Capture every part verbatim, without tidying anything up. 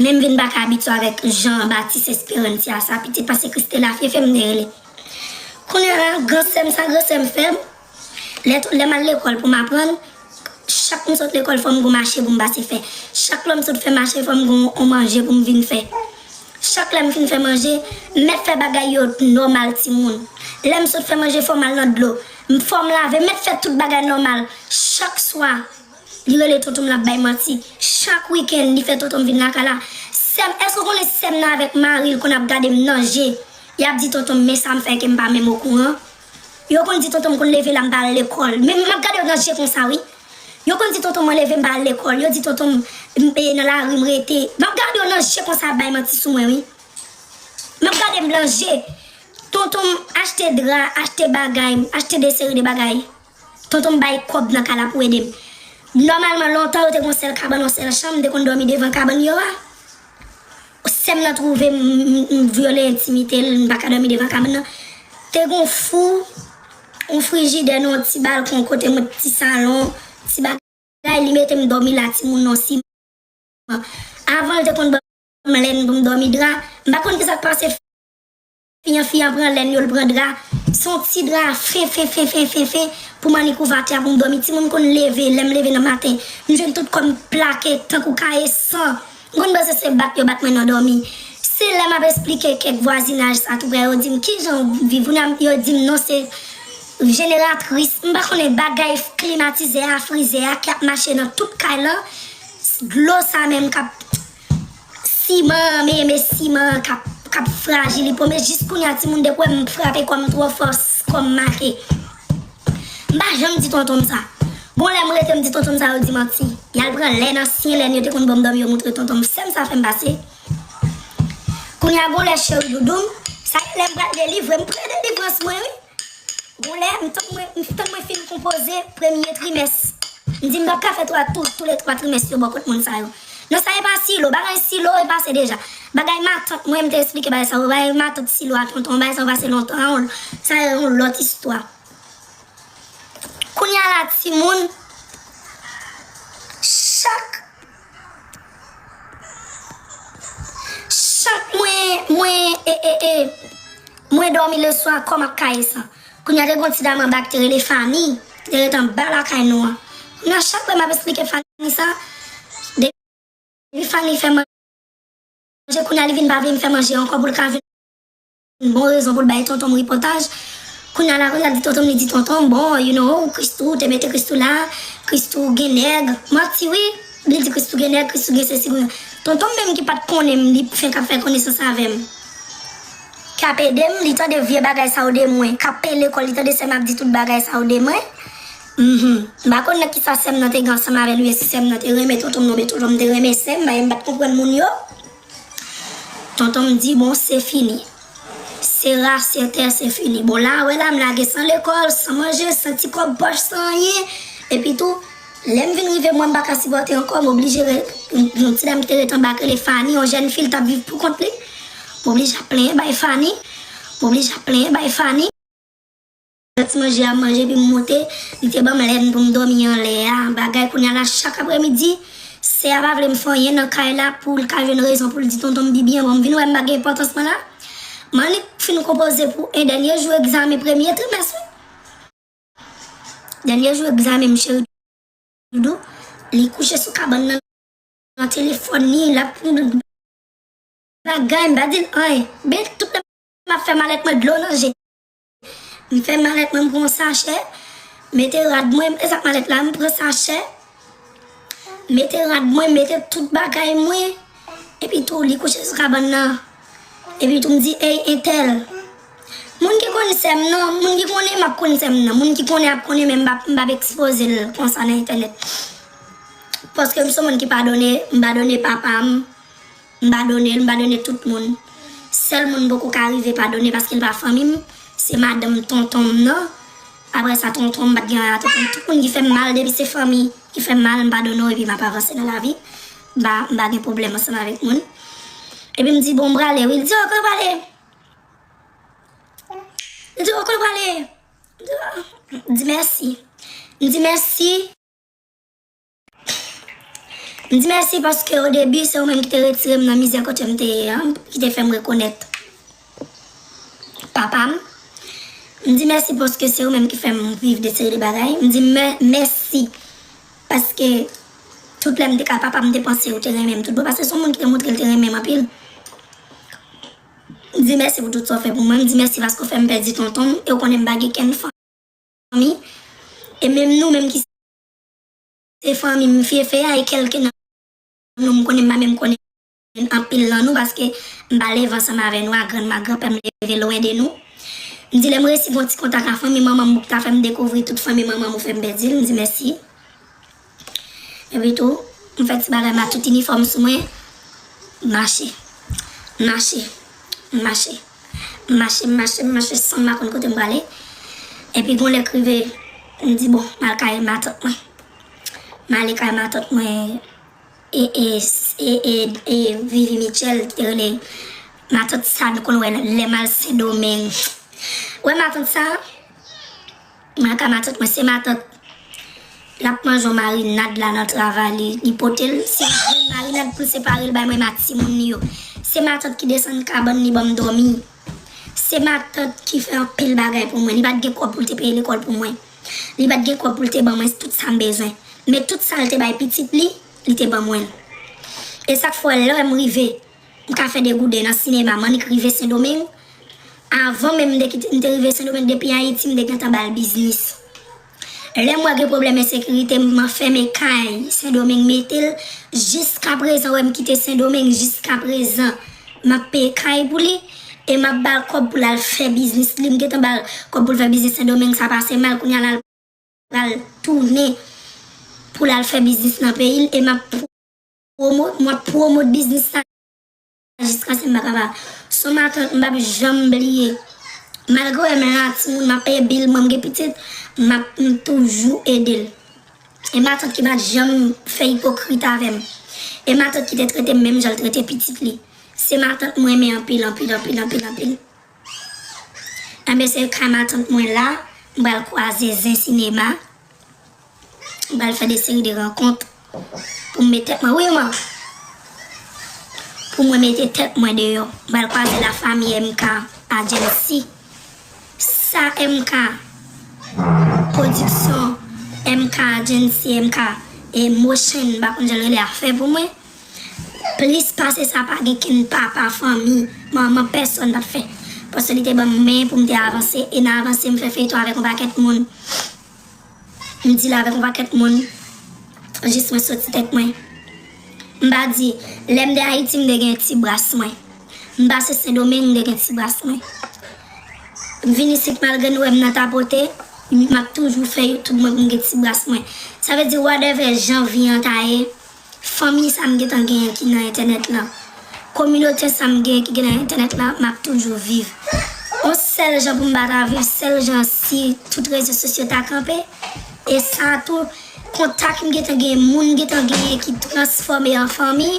Men m vin pa ka abitye avèk jan Batis Esperancia sa, pitit pase Christela, Fefe m te rele. Kounye a la, gran sè m sa, gran sè m fè m. Lè, lè m al lekòl pou m aprann, chak m sot lekòl, fò m gon mache pou m pase fè. Chak lè m sot fè mache, fò m gon on manje pou m vin fè. Chak lè m fin fè manje, m mèt fè bagay yo nòmal, timoun. Lè m sot fè manje, fò m al nan dlo. M, fò m lave, m mèt fè tout bagay nòmal. Chak swa, li rele tonton m, l ap bay manti. Chak wikenn, li fè tonton m vin lakay la. Sè m, èske w konnen sè m nan avèk mari l konn ap gade m nan je? Y ap di tonton m, men sa m fè ke m pa menm okouran. Yo konn di tonton m konn leve la, m pa al lekòl. Men m ap gade yo nan je konsa, wi. Yo konn di tonton mwen leve, m pa al lekòl. Yo di tonton m, m, e, nan lari m rete. M ap gade yo nan je konsa, ap bay manti sou mwen, wi. M ap gade m nan je. Tonton m achte dra, achte bagay, achte de seri de bagay. Tonton m bay kòb nan kay la pou ede m. Nòmalman, lontan, yo te gon sèl kabann, yon sèl chanm, m te konn dòmi devan kabann yo a. Sè m nan twouve m, m, m vyole entimite l, m pa ka dòmi devan kabann nan. Te gon fou, yon frijidè nan yon ti balkon kote mwen, ti salon, ti bagay, li mete m dòmi la, timoun, nan siman. Avan, l te konn ban m lèn pou m dòmi dra. M pa konn kisa k pase. Fi an, fi an pran lèn yo, l pran dra. Se yon ti dra fen, fen, fen, fen, fen, fen pou m annik ouvè atè a pou m dòmi. Timoun konn leve, lè m leve nan maten, m jwenn tout kò m plake tankou kaye san. M konn panse se bat yo bat mwen nan dòmi. Se lè m ap esplike kèk vwazinaj sa tou prè, yo di m, "Kijan w viv?" Kounye a, yo di m, "Non, se jeneratris." M pa konnen bagay klimatizè a, frizè a k ap mache nan tout kay lan. Dlo sa menm k ap siman, men, men siman k ap, k ap frajil, li pwomèt jis kounye a, timoun, depi w wè m frape kò m twò fò, kò m make. M pa janm di tonton m sa. Gon lè m rete, m di tonton m sa, yo di manti. Y al pran lèn, ansyen lèn yo te konn ban m dòmi, yo moutre tonton m. Sè m sa fè m pase. Kounye a, gon lè cheri doudou m, sa lè m pral delivre, m pre delivrans mwen, wi. Gon lè, m tann mwen, m tann mwen fin konpoze premye trimès. M di m p ap ka fè twa, tou, tou le twa trimès yo bò kot moun sa yo. Non, sa e pa Silo, bagay Silo e pase deja. Bagay matant mwen, m te esplike bagay sa yo, bagay matant Silo a tonton, bagay sa yo pase lontan, sa e yon lòt istwa. Kounye a la, timoun, chak Chak mwen, mwen, e, e, e, mwen dòmi leswa, kò m ap kaye san. Kounye a te gon ti dam anba ki te rele Fanny, ki te ret anba lakay nou an. Kounye a chak lè m ap esplike Fanny sa, depi Fanny fè manje, kounye a li vin pa vle m fè manje ankò pou l ka vin bon rezon pou l bay tonton m repòtaj. Kounye a la, kounye a di tonton m, li di tonton m, bon, you know, Christoo, te mete Christoo la, Christoo gen nèg. Manti wi, li di Christoo gen nèg, Christoo gen sesi, gen. Tonton m menm ki pa t konnen m, li fenk ap fè konesans avè m. K ap ede m, li tande vye bagay sa yo de mwen. K ap peye lekòl, li tande sè m ap di tout bagay sa yo de mwen. Mhm. M pa konn nan kisa sè m nan te gen ansanm avè l, oubyen si sè m nan te renmen tonton m, non, men tonton m te renmen sè m, bagay m pa t konprann moun yo. Tonton m di, bon, se fini. Se ra, se tè, se fini. Bon, la, wè la, m lage san lekòl, san manje, san ti kòb pòch, san anyen. Epi tou, lè m vin rive, mwen, m pa ka sipòte ankò, m oblije re-, yon ti dam ki te ret anba, ki rele Fanny, yon jèn fi, l t ap viv pou kont li. M oblije ap plenyen bay Fanny. M oblije ap plenyen bay Fanny. Ti manje a m manje, epi m moute, li te ban m lèn pou m dòmi anlè a. Bagay kounye a la, chak aprèmidi, sè a pa vle m fè anyen nan kay la pou l ka jwenn rezon pou l di tonton m pi byen. Bon, m vin wè m pa gen enpòtans mwen la. M annik fin konpoze pou en dènye jou egzamen premye trimès, wi. Dènye jou egzamen m, cheri doudou, li kouche sou kabann nan, nan telefòn li, l ap bagay, m pa di l anyen. Men tout lè m ap fè malèt mwen, dlo nan je. M fè malèt mwen, m pran yon sachè, mete rad mwen, e sa k malèt la, m pran sachè, mete rad mwen, mete tout bagay mwen, epi tou, li kouche sou kabann nan. Epi tou, m di, ey, entèl. Moun ki konn sè m nan, moun ki konnen m ap konn sè m nan, moun ki konnen ap konnen, men m p ap, m p ap ekspoze l konsa nan entènèt. Paske m se yon moun ki padone, m padone papa m, m padone l, m padone tout moun. Sèl moun m poko ka rive padone paske l pa fanmi m, se madanm tonton m nan. Apre sa, tonton m, m pa t gen anyen a tonton m. Tout moun ki fè m mal, depi se fanmi ki fè m mal, m padone w epi m ap avanse nan lavi. M pa, m pa gen pwoblèm ansanm avèk moun. Epi m di, bon, m prale wi. L di, ok, w prale. Li di, "Kote w prale?" M di, "Ah," m di, "Mèsi." M di, "Mèsi." M di mèsi paske o debi, se ou menm ki te retire m nan mizè kote m te ye an, ki te fè m rekonèt papa m. M di mèsi paske se ou menm ki fè m viv de seri de bagay. M di mè-, mèsi paske tout lè m te ka papa m te panse ou te renmen m tout bon, paske se yon moun ki te montre l te renmen m anpil. M di mèsi pou tout sa w fè pou mwen. M di mèsi paske w fè m pèdi tonton m, e w konnen m pa gen kenn fanmi. E menm nou menm ki se fanmi m, fye fye a, e kèlke nan nou, m konnen m pa menm konnen anpil nan nou, paske m pa leve ansanm avè nou, a grann m, a granpè m leve lwen de nou. M di lè m resevwa yon ti kontak a fanmi manman m, boug ta fè m dekouvri tout fanmi manman m, ou fè m pèdi l, m di mèsi. Epi tou, m fè ti bagay, m a tout inifòm sou mwen, m mache, m mache, m mache, m mache, m mache, m mache san m pa konn kote m prale. Epi gon lè k rive, m di bon, m al kay matant mwen. M ale kay matant mwen, e, e, e, e, e Vivi Mitchell, te rele matant sa, nou konn wè lè m al Sendomeng. Wè matant sa, mwen ka matant mwen, se matant l ap manje yon marinad la nan travay li, li pote l, se yon grenn marinad pou l separe l bay mwen, m a timoun li yo. Se matant ki desann kabann li ban m dòmi. Se matant ki fè anpil bagay pou mwen. Li pa t gen kòb pou l te peye lekòl pou mwen. Li pa t gen kòb pou l te ban mwen tout sa m bezwen. Men tout sa l te bay pitit li, li te ban mwen l. E sa k fè w wè lè m rive, m ka fè degouden nan sinema, m annik rive Sendomeng. Avan menm m te kite, m te rive Sendomeng depi Ayiti, m te gentan ba l biznis. Lè m wè gen pwoblèm ensekirite, m anfème kay Sendomeng mete l. Jiskaprezan, wè m kite Sendomeng, jiskaprezan, m ap peye kay pou li. E m ap ba l kòb pou l al fè biznis li. M gentan ba l kòb pou l fè biznis Sendomeng, sa pase mal, kounye a l al pral tounen pou l al fè biznis nan peyi l, e m ap pwomo-, m ap pwomot biznis sa jiskaske m pa kapab. Se yon matant m p ap janm bliye. Malgre w wè m la, timoun, m ap peye bil mwen, m gen pitit, m ap, m toujou ede l. E matant ki pa t janm fè ipokrit avè m. E matant ki te trete m menm jan l trete pitit li. Se matant mwen renmen anpil, anpil, anpil, anpil, anpil. Enben, se ka matant mwen la, m pral kwaze zen sinema. M pral fè de seri de rankont pou m met tèt mwen, wi, man. Pou mwen mete tèt mwen deyò. M pral kwaze la famiy M K Agency. Sa M K Production, M K Agency, M K e Motion, m pa konn jan l rele a fè pou mwen. Plis pase sa, pa gen kenn papa, fanmi, manman, pèsonn pa t fè. Paske li te ban m men pou m te avanse, e nan avanse, m fè feyton avèk yon pakèt moun. M deal avèk yon pakèt moun. Jis mwen soti tèt mwen. M pa di, lè m te Ayiti, m te gen ti bras mwen. M pase Sendomeng, m te gen ti bras mwen. M vin isit, malgre nou wè m nan tapote, m ap toujou fè YouTube mwen pou m gen ti bras mwen. Sa vle di, whatever jan vi an ta ye, fanmi sa m gentan genyen ki nan entènèt lan, kominote sa m genyen ki gen nan entènèt lan, m ap toujou viv. On sèl jan pou m pa ta viv, sèl jan si tout rezo sosyo ta kanpe. E sa tou, kontak m gentan genyen, moun m gentan genyen ki transfòme an fanmi.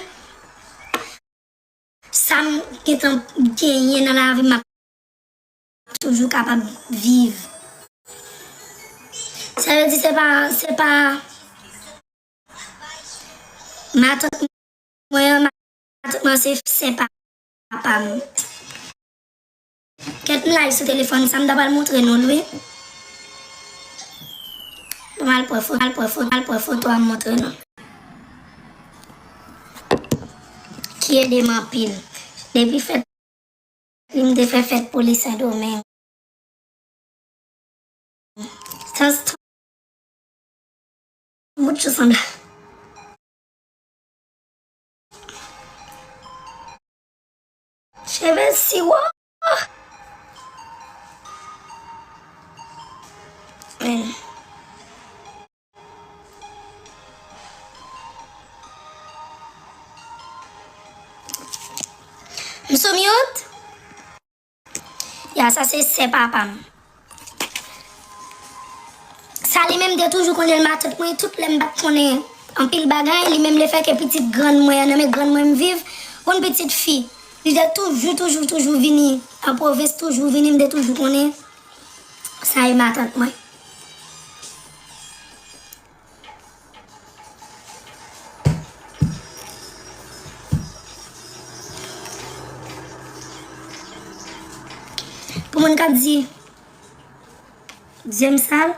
Sa m gentan genyen nan lavi m, m ap toujou kapab viv. Sa vle di se pa, se pa matant mwen an, matant mwen se sè papa m. Kèt m live sou telefòn sa, m ta pral montre nou l wi. Bon, m al pran foto, al pran foto, al pran foto a m montre nou. Ki ede m anpil. Depi fèt li m te fè fèt pou li Sendomeng. Sans bout chou sanble. Cheve siwo. Men. M sou mute? Ya, sa se sè papa m. Sa li menm te toujou konnen l matant mwen, tout lè m pa t konnen anpil bagay, li menm lefètke pitit grann mwen an, nan men grann mwen m viv, konn pitit fi. Li te toujou, toujou, toujou vini an pwovens, toujou vini, m te toujou konnen sa e matant mwen. Pou moun k ap di, zye m sal,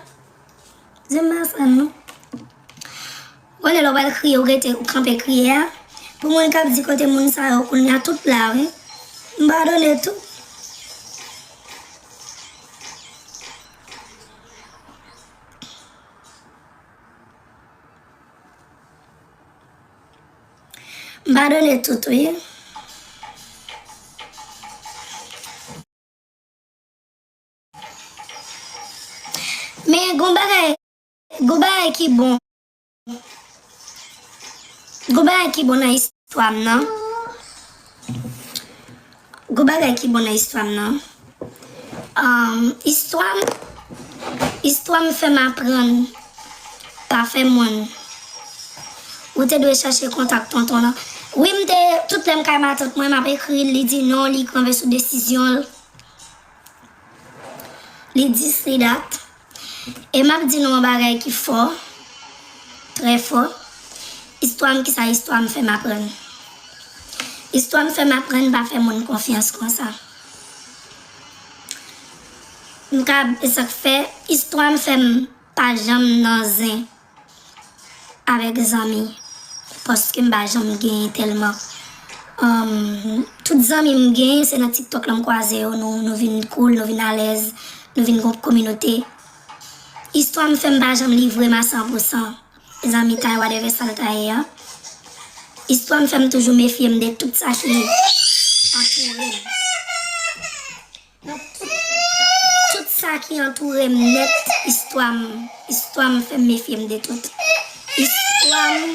zye m pa sal non. Ou konnen lè w pral kriye, ou rete, ou kanpe kriye a. Pou moun k ap di kote moun sa yo, kounye a tout la, wi. M padone tou. M padone tout, wi. Men gon bagay, gon bagay ki bon. Gon bagay ki bon nan istwa m nan. Gon bagay ki bon nan istwa m nan. Um, istwa m, istwa m fè m aprann pa fè mòn. Ou te dwe chache kontak tonton lan. Wi, m te, tout lè m kay matant mwen, m ap ekri l, li di non, li kanpe sou desizyon l. Li dis, li dat. E m ap di nou yon bagay ki fò, trè fò. Istwa m, kisa istwa m fè m aprann? Istwa m fè m aprann pa fè moun konfyans konsa. M ka, e sa k fè, istwa m fè m pa janm nan zen avèk zanmi, paske m pa janm genyen tèlman. Anm, tout zanmi m genyen, se nan TikTok la m kwaze yo, nou, nou vin cool, nou vin alèz, nou vin gon kominote. Istwa m fè m pa janm livre m a san pou san. Zanmitay, whatever sa l ta ye a. Istwa m fè m toujou mefye m de tout sa ki antoure m. Nan tout, tout sa ki antoure m nèt, istwa m, istwa m fè m mefye m de tout. Istwa m,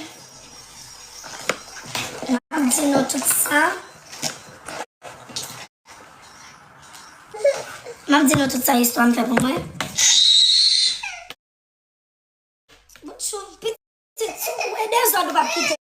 m ap di nou tout sa. M ap di nou tout sa istwa m fè pou mwen. Bonjou, pitit, si w wè dezòd ou p ap kite.